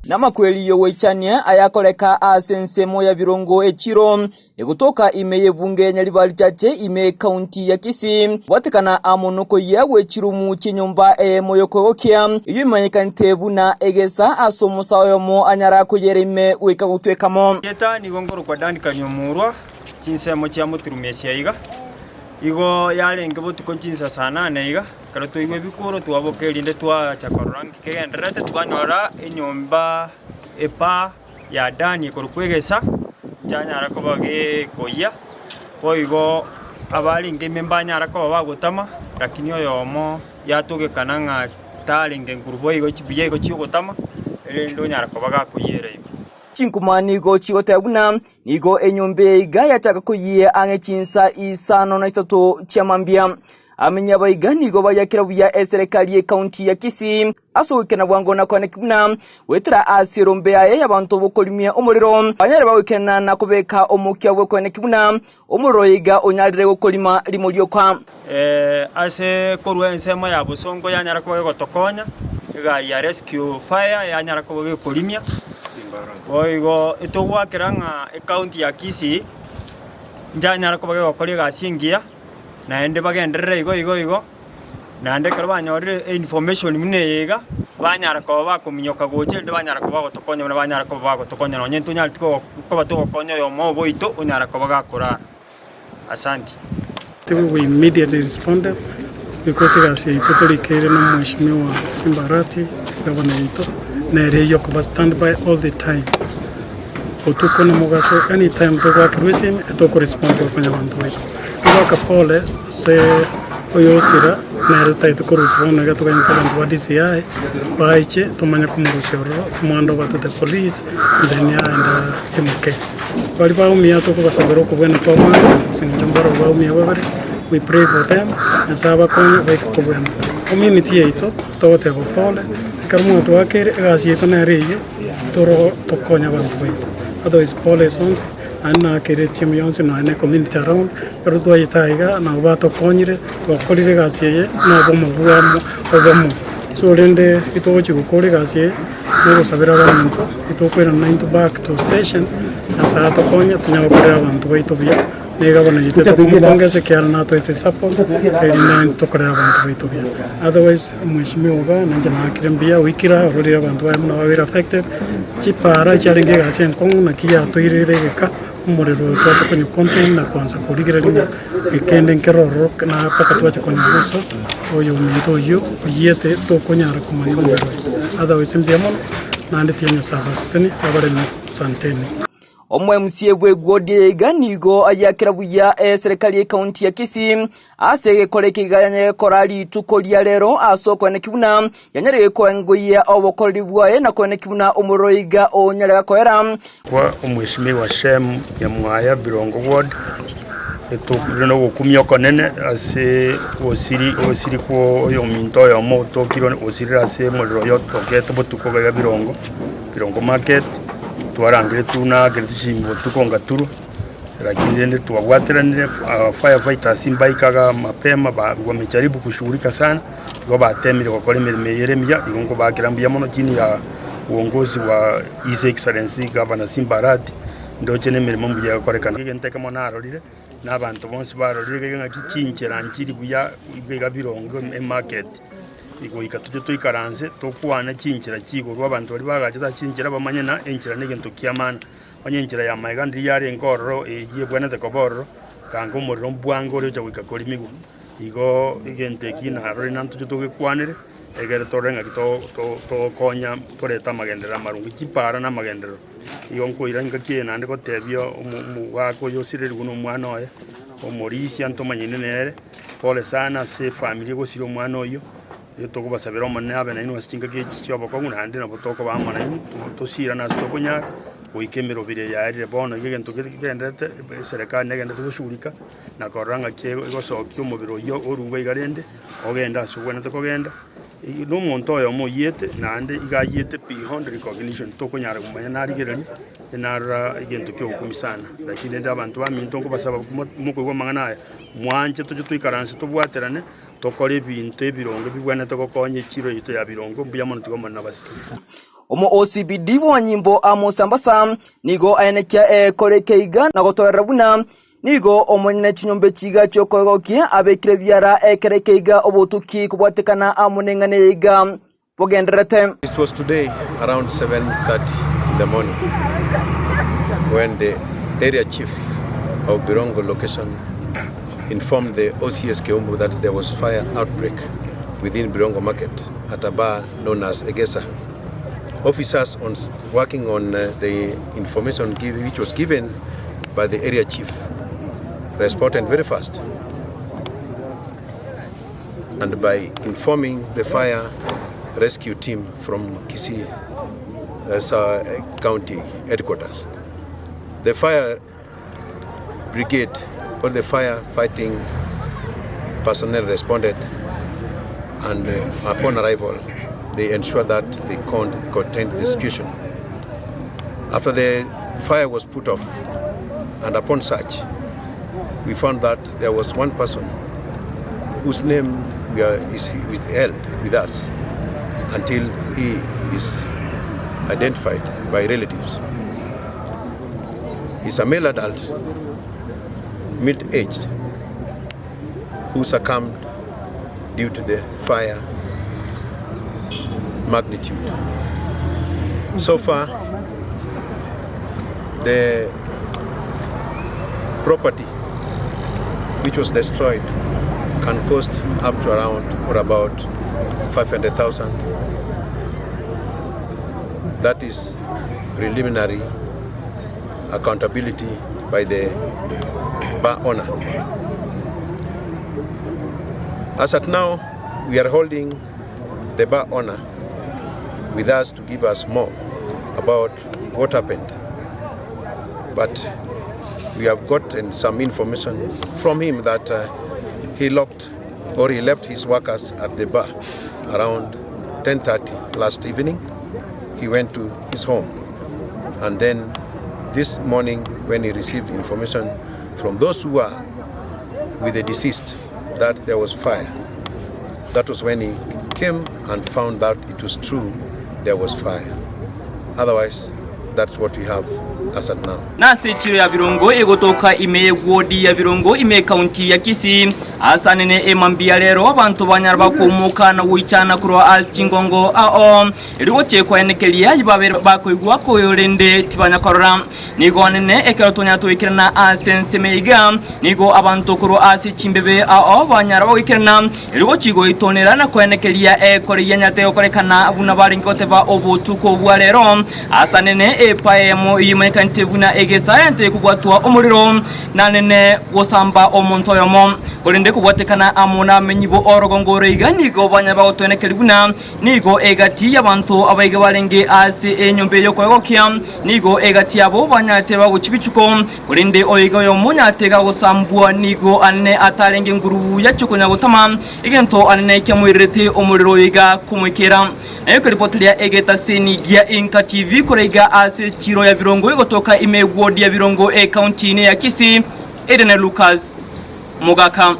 Namakweri y'ogoichania ayakoreka ase ensemo ya Birongo echiro egotoka ime y'ebunge ya Nyaribari Chache ime ekaunti ya Kisii bwatekana amo nokoyia gwe chirumu chi'enyomba eyemo y'okoegokia eyio imanyekanete buna egesa ase omosa oyomo anyara koyera ime goika gotwekamo. Erieta nigo nkorokwa Duncan Omurwa, chinsemo chia Moturumesia iga. Igo yarenge botuko chinsa saa nane iga, ekero twaigwa ebikuro twaboka erinde twacha korora nki kegendererete, twanyora enyomba epaa ya Dani ekorokwa egesa, nchanyara koba gekoyia, boigo abarenge ime mbanyara koba bagotama, rakini oyomo yatogekana ng'a tarenge nguru boigo buya igo chiogotama, erinde onyara koba gakoyiera ime. Chinkuma nigo chigoteba buna nigo enyomba eye iga yachaka koyia ang'e chinsa isano na isato chia mambia. Amenyi aba iga nigo bayakera buya eserekari y'ecounty ya Kisii ase ogokena bwango na koaneki buna goetera ase erombe yaye y'abanto bokorimia omorero banyare bagokena na kobeka omokia bw'okoaneki buna omorero oyo iga onyarire gokorima rimo rioka. Ase korwa ensemo ya bosongo yanyara koba egotokonya, egari ya rescue fire yanyara koba gekorimia, boigo etogwakera ng'a ecounty ya Kisii nchanyara koba gegokora egasi engiya, naende bagenderere igo igo igo, naende ekero banyorire einformation buna eye iga, banyara koba bakominyoka gocha erinde banyara koba bagotokonya buna banyara koba bagotokonya nonye ntonyareti kogo koba togokonya oyomo obo oito onyara koba gakorara. Asanti. We immediately responded because egasi yaito torikeire na omweshimiwa Simba Arati, gavana yaito, nere eyio okoba standby all the time. Botuko na mogaso anytime togoakerwa esimi etokorespond togokonya abanto baito. Togoaka pole ase oyosira nere totagete korusia bono iga toganyete abanto ba DCI baiche tomanye komorusia ororo tomohand over to the police then aende atimoke. Baria baumia tokobasabera okobwena kwa bwango ase eng'encho mbarabwo baumia babere, we pray for them, Nyasae abakonye baike kobwena. Community yaito togoteba pole, ekero mwatoakeire egasi yaito nere eyio, toro tokonye abanto baito. Otherwise pole ase onsi, naende naakere etimu yonsi nonya na ecommunity around, ekero twayete aiga nabo batokonyire, twakorire egasi eye na obomo bwamo obomo. So rende etogochia gokora egasi eye. Nogosabera abaminto, titokoirana naintwe back to station, Nyasae atokonye tonyare gokorera abanto baito buya, na egavana yaito etokomopongesa ekiagera natoete support, erinde naintwe tokorere abanto baito buya. Otherwise omweshimiwa igaa nainche naakire mbuya oikire aa ororire abanto baye buna babeire affected, chipara chiarenge egasi enkong'u naki yatoirire egeka, omorero oyo twacha konyo contain na koansa korigereria ng'a ekende nkere ororo na mpaka twacha konyora uso oyo ominto oyio oyiete tokonyara komanya omorero oyo. Otherwise mbuya mono naende tiga Nyasae abasesenie abareme asanteni. Omo-MCA bw'egwodi eye iga nigo ayakera buya eserekari y'ecounty ya Kisii Ase egekora eke iga yanyare gokora rituko ria rero ase okoeneki buna yanyare koengoyia obokoreri bwaye na koeneki buna omorero iga onyare gakoera. Kwa omweshimiwa Shem Nyamwaya Birongo Ward, etokire nogokumia okonene ase gosiri ogosiri kwa oyominto oyomo otokire osirire ase omorero oyo otokete botuko iga Birongo, Birongo Market, twarangeretu naakereti chisimi botuko ngaturwa. Lakini rende twabwateranire aba fire fighters mbaikaga mapema ba wamejaribu kushughulika sana, igo batemire gokora emeremo eye ere emiya, igo nkobakera mbuya mono chini ya uongozi bwa His Excellency Governor Simba Arati, ndoche na emeremo mbuya egokorekana. Egento ekemo narorire, na abanto bonsi barorire iga ng'aki chinchera nchiri buya iga iga bironge emarket, goika toche toikaranse tokwane chinchera chigorwa abanto baria bagachete ase chinchera bamanye na enchera na egento kia maana. Onye enchera y'amaiga ndiria yarenge ororo, eyio ebwenerete koba ororo, kanga omorero bwango ore ocha goika korimigwa. Igo egento eki narore nantoche togekwanere, egere torore ng'aki to- to- togokonya torete amagenderero amarungu, chipara na amagenderero. Igo nkoira engaki eye naende gotebia omo- omogaka oyo osirerigwe na omwana oye, omorisia ntomanyaine nere, pole sana ase efamiri egosiria omwana oyio. Nigo tokobasabera Omonene abe nainwe ase chingaki echi chi'obokong'u, naende nabo tokoba amo nainwe, tosirane ase tokonyara, goika emeroberi eye yaerire. Bono iga egento kere kegendererete, eserekari negendererete goshughulika, na korora ng'aki egosokia omobere oyio orure iga rende, ogende ase obwenerete kogenda. Na omonto oyomo oyiete, naende iga ayiete beyond recognition, tokonyara komanya narigereria, narora egento kia ogokumia sana. Lakini rende abanto baminto nkobasaba mokoigwa amang'ana aya, mwanche toche toikaranse tobwaterane. Tokore ebinto ebironge bigwenerete gokonya echiro yaito ya bironge, mbuya mono tiga Omonene abasesenie. Omo OCPD bw'amanyimbo a Mosambasa nigo aenekia ekore ekeiga na gotoerera buna nigo omonyene chinyomba echiga chi'okoegokia abekire biara ekero ekeiga obotuki kobwatekana amo neng'ana eye iga bogendererete. It was today around 7:30 in the morning when the area chief of Birongo location informed the OCS Keumbu that there was fire outbreak within Birongo market at a bar known as Egesa. Officers on working on the information give, which was given by the area chief responded very fast and by informing the fire rescue team from Kisii County headquarters. The fire brigade or the fire fighting personnel responded and upon arrival they ensured that they contained the situation. After the fire was put off and upon search we found that there was one person whose name we are, is withheld with us until he is identified by relatives. He's a male adult, mid-aged, who succumbed due to the fire magnitude. So far, the property which was destroyed can cost up to around or about 500,000. That is preliminary accountability by the bar owner. As at now, we are holding the bar owner with us to give us more about what happened. But we have gotten some information from him that he locked or he left his workers at the bar around 10:30 last evening. He went to his home, and then this morning when he received information from those who were with the deceased that there was fire, that was when he came and found out it was true there was fire. Otherwise, that's what we have as at now. Nase echiro ya Birongo egotoka ime y'ewodi ya Birongo ime ekaunti ya Kisii, ase anene emambia rero abanto banyara bakoumuka na goichana korwa ase chingongo ao, erio gochia koenekeria ayio babere bakoigwa korende tibanya korora. Nigo anene ekero twanyara toikerana ase ensemo eye iga, nigo abanto korwa ase chimbebe ao banyara bagoikerana, erio gochia goitonera na koenekeria ekore yanyarete gokorekana buna barenge goteba obotuko bwa rero. Ase anene epa eyemo eyemanyekanete buna egesaente ekobwatwa omorero, nanene gosamba omonto oyomo. Korende kobwatekana amo namenyi bo orogongo oro iga nigo banyara bagotoenekeria buna Nigo egati y'abanto abaiga barenge ase enyomba y'okoegokia, nigo egati yabo banyarete bagochia bichuko, korende oiga oyomo onyarete gagosambwa nigo anene atarenge nguru yachia konya gotama, egento anene kiamoirerete omorero oiga komoikera. Naye okeripoteria egetaseni gia Inka TV koraiga ase echiro ya Birongo egotoka ime eward ya Birongo ekaunti-ine ya Kisii, Ere na Lucas Mogaka.